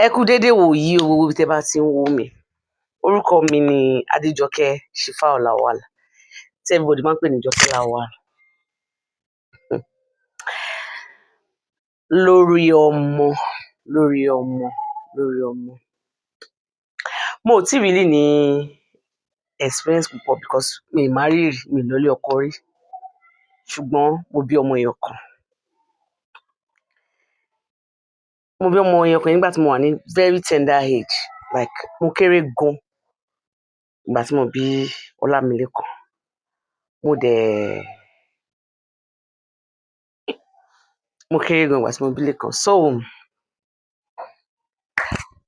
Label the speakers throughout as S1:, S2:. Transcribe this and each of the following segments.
S1: Ẹ kú dédé wòyí o, gbogbo ibi tẹ́ bá ti ń wò mí. Orúkọ mi ni Adéjọkẹ́ Shifau Lawal, tí everybody máa ń pè ní Jọkẹ́ Lawal. Lórí ọmọ, lórí ọmọ, lórí ọmọ. Mo ò tí really ní experience púpọ̀ because mi ì marry rí, mi ì lọlé ọkọ rí. Ṣùgbọ́n mo bí ọmọ ẹyọ kan. Mo bí ọmọ ẹyọ kan nígbà tí mo wà ní very tender age, like mo kéré gan ìgbà tí mo bí Ọlámilékan. Mo dẹ̀, mo kéré gan ìgbà tí mo bí Lékan. So,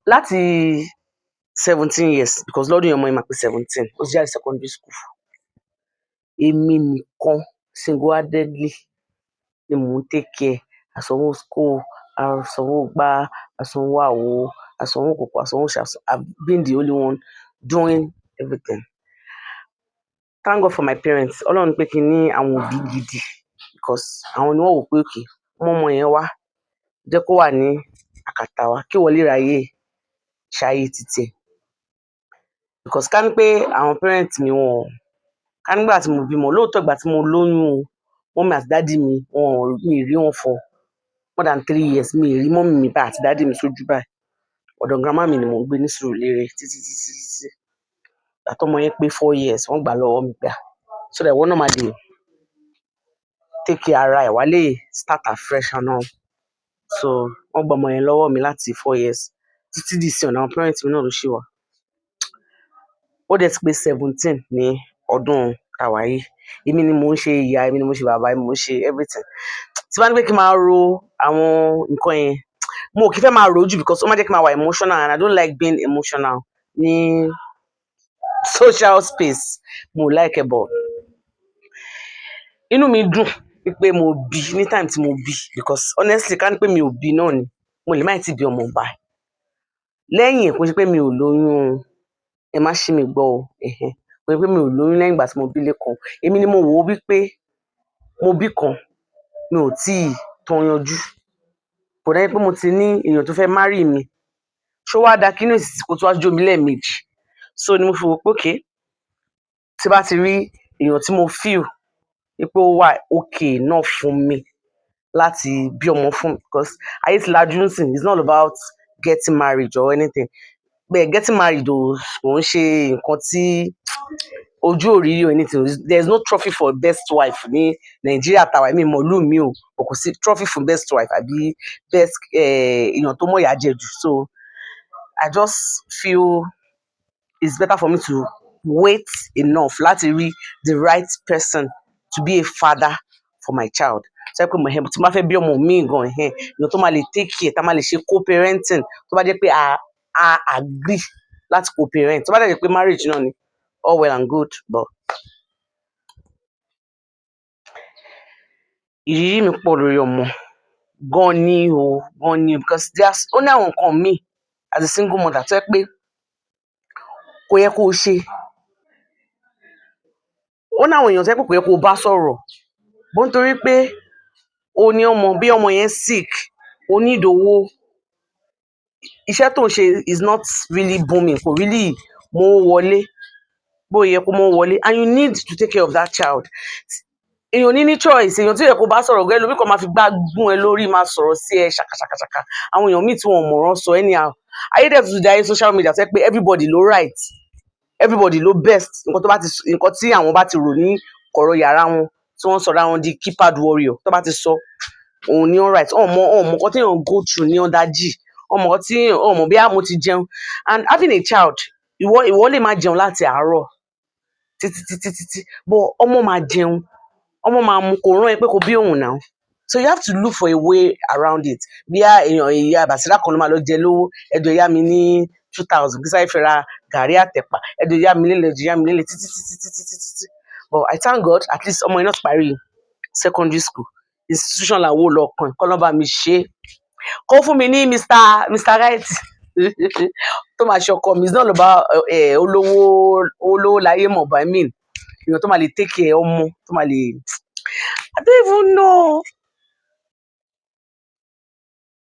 S1: láti 17 years, because lọ́dún yẹn ọmọ yẹn máa pé 17, ó ti jáde secondary school. Èmi nìkan single-handedly ni mò ń take care, àsanwó school, àsanwó gbá, àsanwó àwo, àsanwó kòkò, àsanwó ṣàsùn. I've been the only one doing everything. Thank God for my parents. Ọlọ́run pé kí n ní àwọn òbí gidi because àwọn ni wọ́n wò pé okay, mú ọmọ yẹn wá, jẹ́ kó wà ní àkàtà wa kí wọ́n lè ráyè ṣayé títí ẹ̀. Because ká ní pé àwọn parents mi wọn, ká nígbà tí mo bímọ, lóòótọ́ ìgbà tí mo lóyún o, mummy àti daddy mi, wọn ò, mi ì rí wọn for more than 3 years. Mi ì rí mummy mi báyìí àti daddy mi sójú báyìí. Ọ̀dọ̀ grandma mi ni mò ń gbé ní Surulere títí títí títí. Ìgbà tọ́mọ yẹn pé 4 years, wọ́n gbà lọ́wọ́ mi pé à, so that ìwọ náà máa lè take care ara ẹ̀, wá lè start afresh and all. So wọ́n gba ọmọ yẹn lọ́wọ́ mi láti 4 years títí di ìsìn, ọ̀dọ̀ àwọn parents mi náà ló ṣì wà. Ó dẹ̀ ti pé 17 ní ọdún tá wà yìí. Èmi ni mò ń ṣe ìyá, èmi ni mò ń ṣe bàbá, èmi mò ń ṣe everything. Tí bá ní pé kí n máa ro àwọn nǹkan yẹn, mo ò kí fẹ́ máa ro jù because ó máa jẹ́ kí n máa wà emotional and I don't like being emotional ní social space. Mo like ẹ̀, but inú mi dùn wípé mo bí ní time tí mo bí, because honestly, ká ní pé mi ò bí náà ni, mo lè má ì tí bí ọmọ báyìí. Lẹ́yìn ẹ̀, kò ṣe pé mi ò lóyún o, ẹ má ṣì mí gbọ́ o. Ẹ̀hẹn. Kò ṣe pé mi ò lóyún lẹ́yìn ìgbà tí mo bí Lékan. Èmi ni mo wò ó wípé mo bí kan, mi ò tí ì tán yanjú. Kò dẹ́ pé mo ti ní èèyàn tó fẹ́ marry mi. Ṣé ó wá dá kí inú èsì kó tún wá jó mi lẹ́ẹ̀mejì? So ni mo fi wò pé okay, tí bá ti rí èèyàn tí mo feel wípé ó wà okay enough fún mi láti bí ọmọ fún, because ayé ti lajú ńsìn, it's not about getting married or anything. Bẹ́ẹ̀ getting married ò kò ń ṣe nǹkan tí ojú ò rí or anything. There is no trophy for best wife ní Nàìjíríà tàwa. Èmi mọ̀ ìlú mi o, but kò sí trophy for best wife àbí best èèyàn tó mọ̀ ìyà jẹ jù. So I just feel it's better for me to wait enough láti rí the right person to be a father for my child. Tó jẹ́ pé mo tí n bá fẹ́ bí ọmọ mi gan, ẹ̀hẹn, èèyàn tó máa lè take care, tá máa lè ṣe co-parenting, tó bá jẹ́ pé a agree láti co-parent, tó bá dẹ̀ jẹ́ pé marriage náà ni, all well and good, but ìrírí mi pọ̀ lórí ọmọ gan ni o, gan ni o, because there's ó ní àwọn nǹkan mi as a single mother tó jẹ́ pé kò yẹ kó o ṣe. Ó ní àwọn èèyàn tó jẹ́ pé kò yẹ kó o bá sọ̀rọ̀. But nítorí pé o ní ọmọ, bí ọmọ yẹn sick, o need owó, iṣẹ́ tó ń ṣe is not really booming, kò really mówó wọlé, bó yẹ kó mówó wọlé, and you need to take care of that child. Èèyàn ò ní ní choice. Èèyàn tí ó yẹ kó bá sọ̀rọ̀ gan, ẹlòmíì kan máa fi gbá gún ẹ lórí, máa sọ̀rọ̀ sí ẹ ṣàkàṣàkàṣàkà. Àwọn èèyàn míì tí wọn ò mọ̀rọ̀ sọ anyhow. Ayé dẹ̀ tún di ayé social media tó jẹ́ pé everybody ló right, everybody ló best. Nǹkan tó bá ti, nǹkan tí àwọn bá ti rò ní kọ̀rọ̀ yàrá wọn, tí wọ́n sọra wọn di keypad warrior, tó bá ti sọ, òun ni all right. Wọ́n mọ̀, wọ́n mọ̀ nǹkan tí èèyàn go through ní under G. Wọ́n mọ̀ nǹkan tí, wọ́n mọ̀ bóyá mo ti jẹun. And having a child, ìwọ, ìwọ lè máa jẹun láti àárọ̀ títí títí títí, but ọmọ máa jẹun, ọmọ máa mu, kò rán ẹ pé kó bí òun now. So you have to look for a way around it. Bóyá èèyàn ìyá Bàsírá kan ló máa lọ jẹ lówó, ẹ jọ̀ọ́ yá mi ní 2,000 kí sáré fi ra gàrí àtẹ̀pà, ẹ jọ̀ọ́ yá mi lélẹ̀, ẹ jọ̀ọ́ yá mi lélẹ̀, títí títí títí títí títí. But I thank God, at least ọmọ yẹn náà ti parí secondary school. Institution là ń wò lọ́ọ̀kan ẹ̀, k'Ọlọ́run bá mi ṣe. Kó fún mi ní Mr. Right tó máa ṣe ọkọ mi. It's not about olówó, olówó láyé mọ̀, but I mean èèyàn tó máa lè take care ọmọ, tó máa lè, I don't even know.